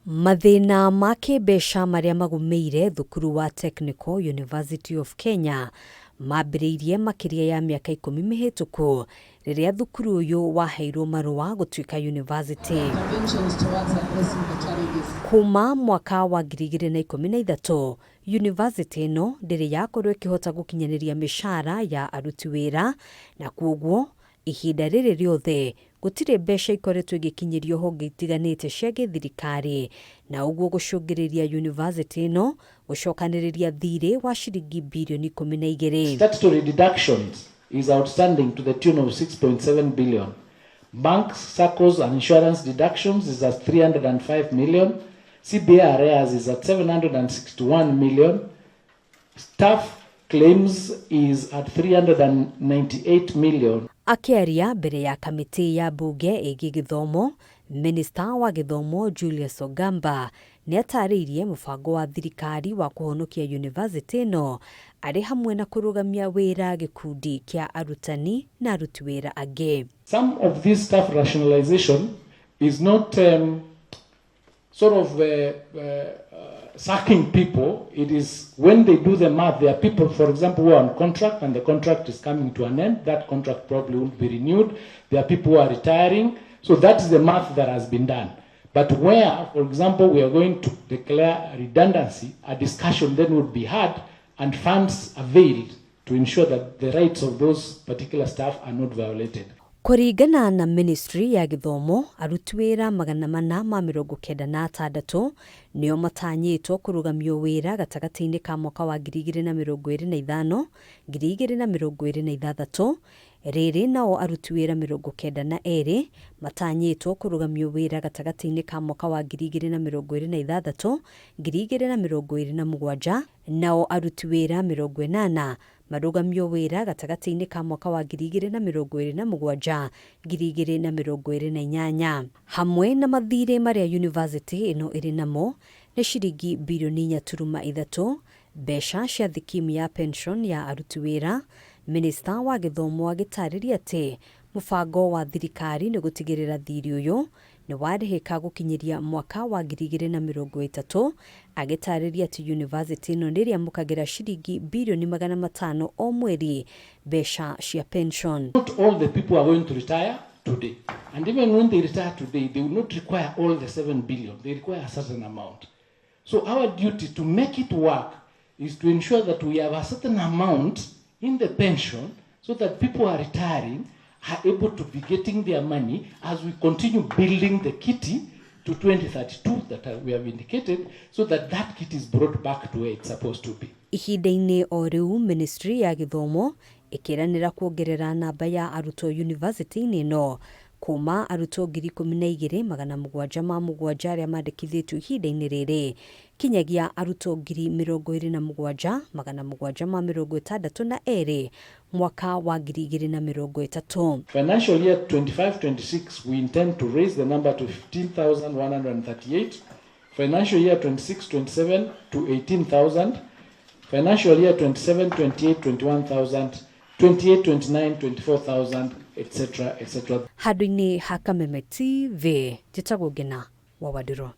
Mathĩna ma kĩmbeca marĩa magũmĩire thukuru wa Technical University of Kenya mambĩrĩirie makĩria ya mĩaka 10 mĩhĩtũku rĩrĩa thukuru ũyũ waheirwo marũa gũtuĩka yunivasĩtĩ. Kuma mwaka wa 2013, yunivasĩtĩ ĩno ndĩrĩ yakorwo ĩkĩhota gũkinyanĩria mĩcara ya aruti wĩra na kwoguo Ihinda rĩrĩ rĩothe, gũtirĩ mbeca ikoretwo igĩkinyĩrio honge itiganĩte cia gĩthirikari, na ũguo gũcũngĩrĩria yunivasĩtĩ ĩno gũcokanĩrĩria thirĩ wa ciringi birioni 12. Statutory deductions is outstanding to the tune of 6.7 billion. Banks, Saccos and insurance deductions is at 305 million. CBA arrears is at 761 million. Staff claims is at 398 million. Akĩaria mbere ya kamĩtĩ ya mbunge ĩgiĩ gĩthomo, Minista wa gĩthomo Julius Ogamba nĩ atarĩirie mũbango wa thirikari wa kũhonokia yunivasĩtĩ ĩno arĩ hamwe na kũrũgamia wĩra gĩkundi kĩa arutani na aruti wĩra angĩ. Some of this staff rationalization is not um, sort of sacking people. It is when they do the math, there are people, for example, who are on contract and the contract is coming to an end. That contract probably won't be renewed. There are people who are retiring. So that is the math that has been done. But where, for example, we are going to declare redundancy, a discussion then would be had and funds availed to ensure that the rights of those particular staff are not violated. Kũringana na Ministry ya Gĩthomo, aruti wĩra 496 nĩo matanyĩtwo kũrũgamio wĩra gatagatĩ-inĩ ka mwaka wa 2025, 2026, rĩrĩ nao aruti wĩra 92 matanyĩtwo kũrũgamio wĩra gatagatĩ-inĩ ka mwaka wa 2026, 2027, nao aruti wĩra 80 marũgamio wĩra gatagatĩ-inĩ ka mwaka wa 2027, 2028. Hamwe na mathiirĩ marĩa yunivasĩtĩ ĩno ĩrĩ namo nĩ ciringi birioni 4.3, mbeca cia thikimu ya pension ya aruti wĩra, Minista wa Gĩthomo agĩtarĩria atĩ mũbango wa thirikari nĩ gũtigĩrĩra thiirĩ ũyũ nĩ warĩhĩka gũkinyĩria mwaka wa 2030, agĩtarĩria atĩ yunivasĩtĩ ĩno nĩ ĩrĩamũkagĩra ciringi birioni 500 o mweri mbeca cia pension. Not all the people are going to retire today. And even when they retire today, they will not require all the 7 billion. They require a certain amount. So our duty to make it work is to ensure that we have a certain amount in the pension so that people who are retiring are able to be getting their money as we continue building the kitty to 2032 that we have indicated, so that that kitty is brought back to where it's supposed to be. Ihinda-inĩ o rĩu, Ministry ya Gĩthomo ĩkĩranĩra kuongerera namba ya arutwo yunivasĩtĩ-inĩ ĩno kuma arutwo 12,707 arĩa mandĩkithĩtio ihinda-inĩ rĩrĩ kinyagia arutwo 27,762 mwaka wa 2030. Financial year 25-26, we intend to raise the number to 15,138. Financial year 26-27 to 18,000. Financial year 27-28, 21,000. 28-29, 24,000, etc., etc. Handũ-inĩ ha Kameme TV, njĩtagwo Ngena wa Wandirũ.